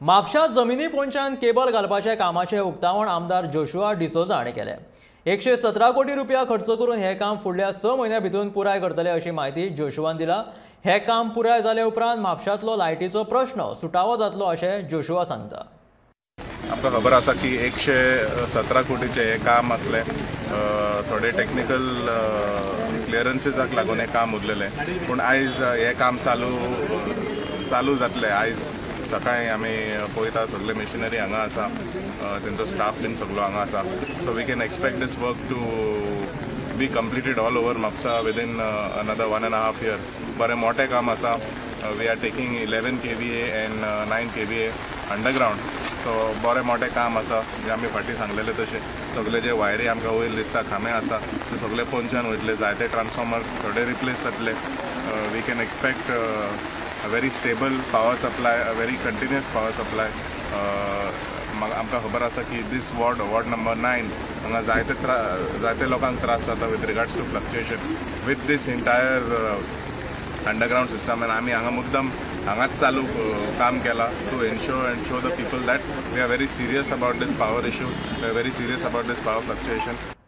म्हापशा जमिनी पोंच्यान केबल घालपाच्या कामाचें उक्तावण आमदार जोशुआ डिसोजा हांणी केलें. 117 कोटी रुपया खर्च करून हें काम फुडल्या 6 म्हयन्यां भितर पुराय करतले अशी म्हायती जोशुआन दिला. हें काम पुराय जाले उपरांत म्हापशांतलो लायटीचो प्रश्न सुटावो जातलो अशें जोशुआ सांगता. आमकां खबर आसा की 117 कोटीचें हें काम आसलें. थोडे टॅक्निकल क्लियरन्सीसाक लागून हें काम उरलेलें, पूण आयज हें काम चालू जातलें. आयज सकाळी आमी पळयता सगळे मशिनरी हांगा आसा, तेंचो स्टाफ बीन सगळो हांगा आसा. So we can expect this work to be completed all over Mapusa within another 1.5 year. बरें मोठें काम आसा. We are taking 11 kVA and 9 kVA underground. So बरें मोठें काम आसा. जें आमी फाटीं सांगलेलें तशें सगळे जे वायरी आमकां वयर दिसता, खांबे आसा, ते सगळे पोंच्यान वयतले. जायते ट्रान्सफॉर्मर थोडे रिप्लेस जातले. We can expect a very stable power supply, a very continuous power supply. आमकां खबर आसा की दीस वॉर्ड, वॉर्ड नंबर 9 हांगा जायते लोकांक त्रास जाता with regards to fluctuation with this entire underground system. आनी आमी हांगा मुद्दम हांगाच चालू काम केलां to ensure and show the people that we are very serious about this power issue, we are very serious about this power fluctuation.